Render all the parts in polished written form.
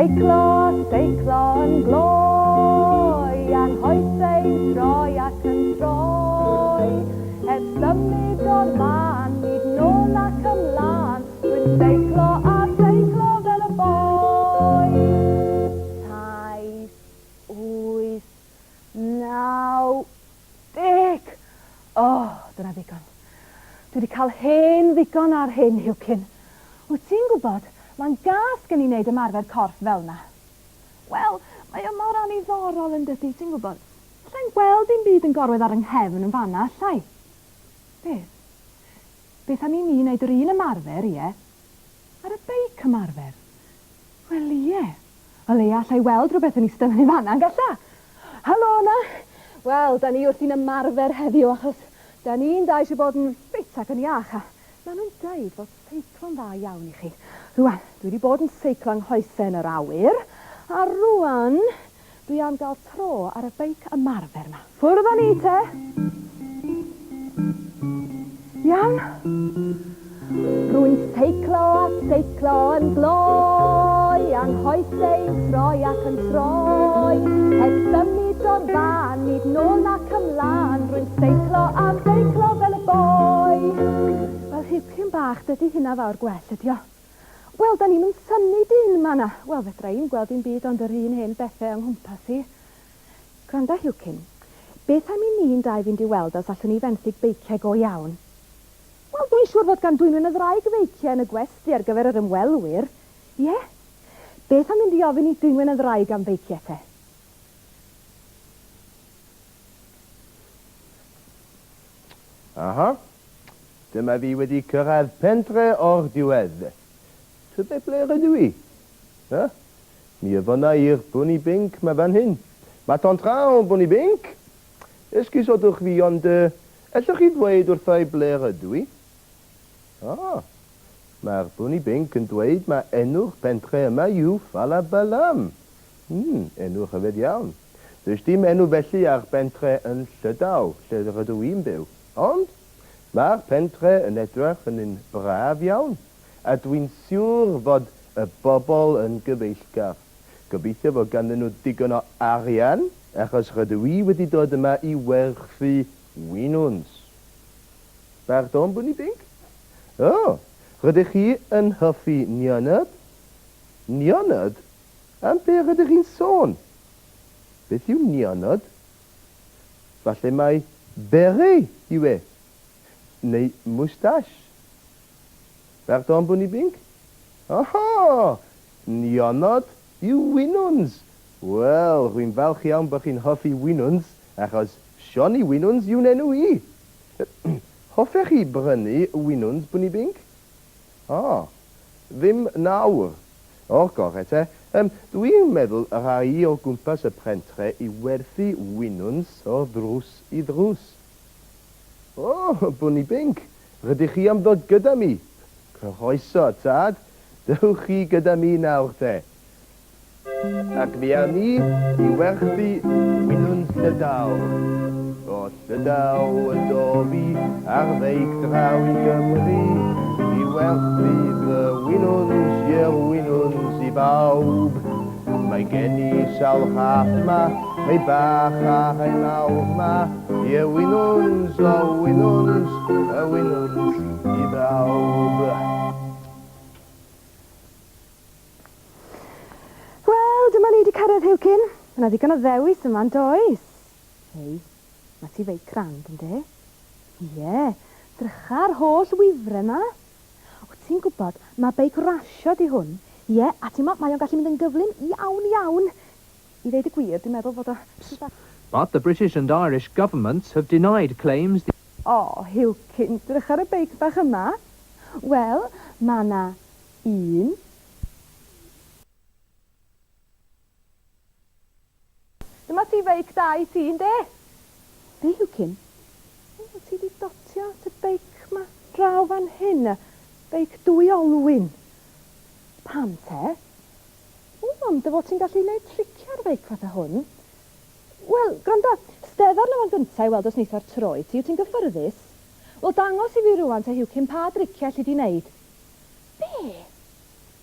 seiclo a seiclo yn gloi, a'n nghoesau'n troi ac yn troi. Heb symud o'r fan, nid nôl nac ymlan, rwy'n seiclo a seiclo fel y boi. Saith, wyth, 90! O, dyna ddigon. Dwi 'di cael hen ddigon ar hyn, Huwcyn. Wyt ti'n gwybod, mae'n gas gen i wneud ymarfer corff fel 'na. Wel, mae o mor anniddorol yn dydi, ti'n gwybod. Alla i'm gweld dim byd yn gorwedd ar 'y nghefn yn fan'na, alla i? Beth? Beth am i mi wneud yr un ymarfer, ie, ar y beic ymarfer? Wel, ie. O leia alla i weld rhywbeth yn ista fyny fan'na yn galla? Helo yna! Wel, 'da ni wrthi'n ymarfer heddiw achos 'da ni'n dau eisiau bod yn ffit ac yn iach a ma' nhw'n deud fod seiclo'n dda iawn i chi. Rŵan, dwi 'di bod yn seiclo 'nghoese yn yr awyr a rŵan dwi am gael tro ar y beic ymarfer 'ma. Ffwrdd â ni te! Iawn? Rwy'n seiclo a seiclo yn gloi, a nghoesau'n troi ac yn troi. Heb symud o'r fan, nid nôl nac ymlan, rwy'n seiclo a seiclo fel y boi. Wel, rhywcyn bach, dydy hynna fawr gwell, ydi o? Wel, 'da ni'm yn synnu dyn 'ma na. Wel, fedra i'm gweld dim byd ond yr un hen bethe yng nghwmpas i. Gwranda, Huwcyn. Beth am i ni'n dau fynd i weld os allwn ni fenthyg beiciau go iawn? Wel, dwi'n siŵr fod gan Dwynwen y Ddraig feiciau yn y gwesty ar gyfer yr ymwelwyr. Ie? Beth am fynd i ofyn i Dwynwen y Ddraig am feiciau te? Aha. Dyma fi wedi cyrraedd pentre o'r diwedd. Tybed ble rydw i? Huh? Mi ofynna i'r Bwni Binc 'ma fan hyn. Ma ton traw, Bwni Binc! Esgusodwch fi, ond yy, ellwch chi ddweud wrtha i ble rydw i? Ah, mae'r Bwni Binc yn dweud ma enw'r pentre yma yw Falabalam. Hmm, enw rhyfedd iawn. Does dim enw felly ar bentre yn Llydaw, lle rydw i'n byw. Ond, mae'r pentre yn edrych yn un braf iawn. A dwi'n siwr fod y bobl yn gyfeillgar. Gobeithio fod ganddyn nhw digon o arian, achos rydw i wedi dod yma i werthu winwns. Pardon, Bwni Binc? O, rydych chi yn hoffi nionod? Nionod? Am be rydych chi'n sôn? Beth yw nionod? Falle mai beret yw e? Neu moustache? Pardon, Bwni Binc? Oho! Nionod yw winwns! Wel, rwy'n falch iawn bod chi'n hoffi winwns, achos Shoni Winwns yw'n enw i! Hoffech chi brynu winwns, Bwni Binc? O, ddim nawr. O'r gore te. Yym, dwi'n meddwl yr a i o gwmpas y pentre i werthu winwns o ddrws i ddrws. O, Bwni Binc, rydych chi am ddod gyda mi? Croeso, tad. Dewch chi gyda mi nawr te. Ac mi â mi i werthu winwns Llydaw. O Llydaw y dof i ar feic draw i Gymru i werthu fy winwns, ie'r winwns i bawb. Mae gen i sawl rhaff 'ma, rhai bach a rhai mawr 'ma. Ie, winwns, o winwns, y winwns i bawb. Wel, dyma ni 'di cyrraedd Huwcyn. Ma' 'na ddigon o ddewis yma, yn does? Hei, ma' ti feic crand, ynde? Ie, drycha ar holl wifre 'ma. Wt ti'n gwybod, ma' beic rasio 'di hwn. Ie, a ti'mo, mae o'n gallu mynd yn gyflym iawn iawn. I ddeud y gwir, dwi'n meddwl fod o rhy bach. But the British and Irish governments have denied claims the. O, Huwcyn, drych ar y beic bach yma. Wel, ma' 'na un. Dyma ti feic da i ti, ynde? Be, Huwcyn? O, ti 'di dotio at y beic 'ma draw fan hyn, y beic dwy olwyn. Pam te? O, am dy fod ti'n gallu neud triciau ar feic fatha hwn. Wel, gwranda, stedd arno fo'n gynta i weld os neith o'r tro i ti. Wyt ti'n gyffyrddus? Wel, dangos i fi rŵan te, Huwcyn, pa driciau alli di neud. Be?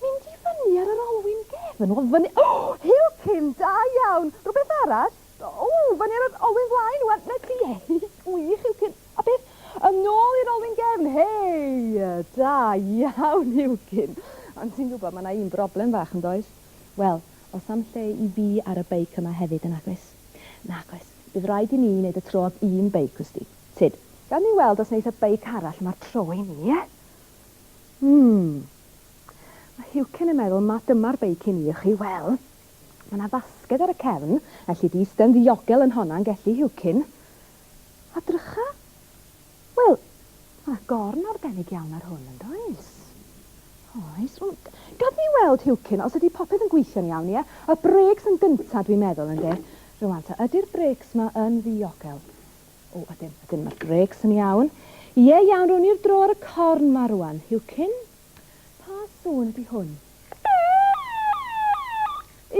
Mynd i fyny? Fyny ar yr olwyn gefn? Wel, fyny... O! Huwcyn, da iawn! Rhywbeth arall? O, fyny ar yr olwyn flaen wan. Na ti, hei, gwych, Huwcyn. A beth? Yn ôl i'r olwyn gefn, hei! Da iawn, Huwcyn. Ond ti'n gwybod, mae 'na un broblem fach, yn does? Wel, oes 'na'm lle i fi ar y beic yma hefyd, yn nagoes? Nagoes. Bydd rhaid i ni wneud y tro ag un beic, wsti. Tyd, gawn ni weld os wneith y beic arall yma'r tro i ni, ie? Hmm. Mae Huwcyn yn meddwl ma dyma'r beic i ni, y'ch chi. Wel, mae 'na fasged ar y cefn, elli di iste'n ddiogel yn honna yn gelli, Huwcyn. A drycha. Wel, mae 'na gorn arbennig iawn ar hwn, yn does? Oes. Wel, gad ni weld, Huwcyn, os ydi popeth yn gweithio'n iawn, ie? Y brêcs yn gynta, dwi'n meddwl, ynde? Rŵan ta, ydi'r brêcs 'ma yn ddiogel? O, ydyn, ydyn, mae'r brêcs yn iawn. Ie, iawn, rown ni'r dro ar y corn 'ma rŵan. Huwcyn, pa sŵn ydi hwn?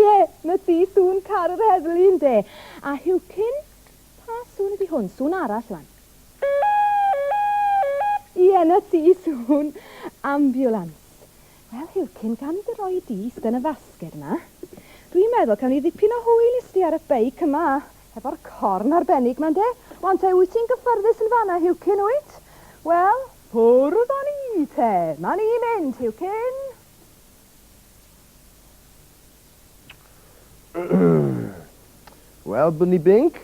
Ie, 'na ti, sŵn car yr heddlu, ynde? A Huwcyn, pa sŵn ydi hwn? Sŵn arall, rŵan. Ie, 'na ti, sŵn ambiwlans. Wel, Huwcyn, gan dy roi di iste yn y fasged 'ma, dwi'n meddwl cawn ni ddipyn o hwyl isti ar y beic yma, hefo'r corn arbennig 'ma, ynde? Wan te, wyt ti'n gyffyrddus yn fan'na, Huwcyn, wyt? Wel, ffwrdd â ni te! Ma' ni'n mynd, Huwcyn! Wel, Bwni Binc,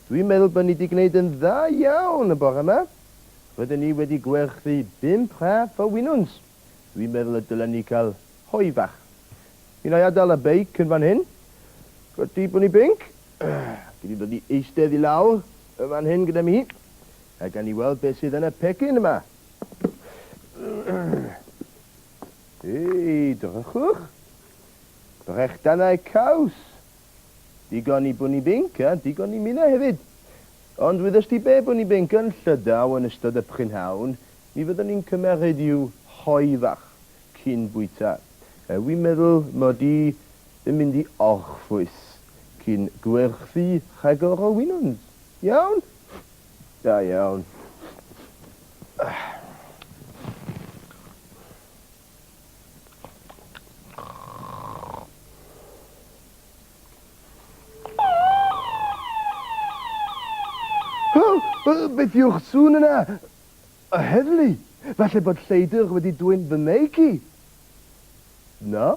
dwi'n meddwl bod ni 'di gwneud yn dda iawn y bore 'ma. Rydyn ni wedi gwerthu bump rhaff o winwns. Dwi'n meddwl y dylen ni cael hoe fach. Mi wna i adael y beic yn fan hyn. Gwti, Bwni Binc. Gei di ddod i eistedd i lawr yn fan hyn gyda mi. A gawn ni weld beth sydd yn y pecyn yma. Hei, drychwch! Brechdanau caws! Digon i Bwni Binc, a digon i minna hefyd. Ond wyddost ti be, Bwni Binc, yn Llydaw yn ystod y prynhawn, mi fyddwn ni'n cymeryd i'w hoe fach cyn bwyta. Wi'n meddwl mod i yn mynd i orffwys cyn gwerthu rhagor o winwns. Iawn? Da iawn. Beth yw'ch sŵn yna? Y heddlu! Falle bod lleidr wedi dwyn fy meic i? Na.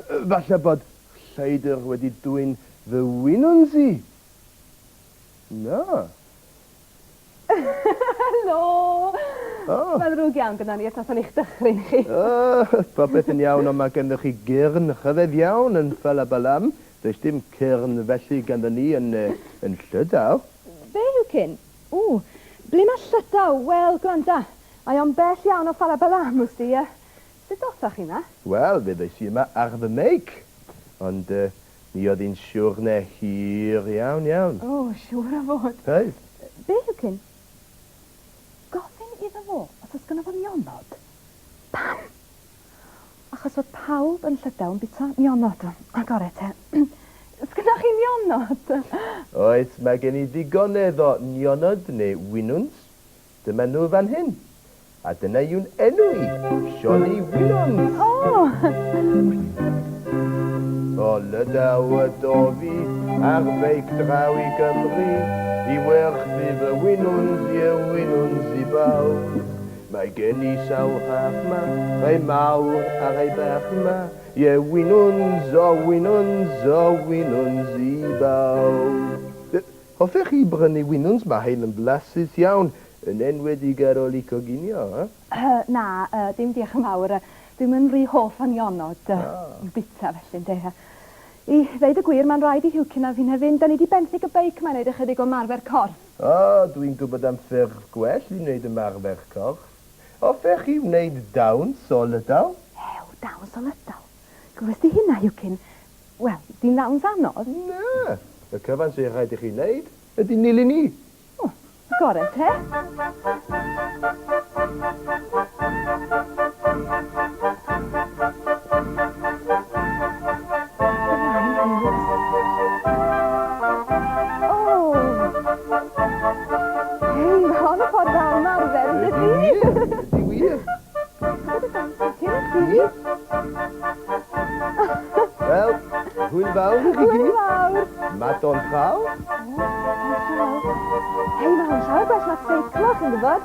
Falle bod lleidr wedi dwyn fy winwns i? Na. Helo! O! Mae'n ddrwg iawn gyda ni os nathon ni'ch dychryn chi. O, popeth yn iawn, ond mae ganddoch chi gyrn rhyfedd iawn yn Falabalam. Does dim cyrn felly ganddo ni yn, yn Llydaw. Be yw cyn? Ww, ble mae Llydaw? Wel, gwranda, mae o'n bell iawn o Falabalam, wsti, yy, sut dothoch chi 'ma? Wel, fe ddois i yma ar fy meic, ond, yy, Mi oedd hi'n siwrne hir iawn, iawn. O, siŵr o fod. Hei. Be yw cyn gofyn iddo fo os oes gynno fo nionod? Pam? Achos fod pawb yn Llydaw yn bita nionod. A gore te. Sgynnoch chi nionod? Oes, mae gen i ddigonedd o nionod neu winwns. Dyma nhw fan hyn. A dyna yw'n enw i, Sioni Winons! O! O Lydaw y dof i, ar feic draw i Gymru, i werthu fy winwns, ie winwns i bawb. Mae gen i sawl rhaff 'ma, rhai mawr a rhai bach 'ma, ie winwns, o winwns, o winwns i bawb. Hoffech chi brynu winwns? Mae rhein yn flasus iawn, yn enwedig ar ôl eu coginio, eh? Na, dim diolch yn fawr. Dwi'm yn rhy hoff o nionod i'w bita felly, ynde. I ddeud y gwir, mae'n rhaid i Huwcyn a finne fynd. Da ni 'di benthyg y beic 'ma i wneud ychydig o ymarfer corff. O, dwi'n gwybod am ffyrdd gwell i wneud ymarfer corff. Hoffech chi wneud dawns o Lydaw? Ew, dawns o Lydaw? Glywes di hynna, Huwcyn? Wel, di'n ddawns anodd? Na! Y cyfan sy'n rhaid i chi wneud ydy nilyn i. O, gore te. O! Hei, mae hon yn ffordd dda o ymarfer, yn dydi? Ydy wir, ydy wir. Cyn i ti. Wel, hwyl fawr i chi Hwyl gyd. fawr. Maton traw. O, maton traw. Hei, mae hwn llawer gwell na seiclo, chi'n gwybod.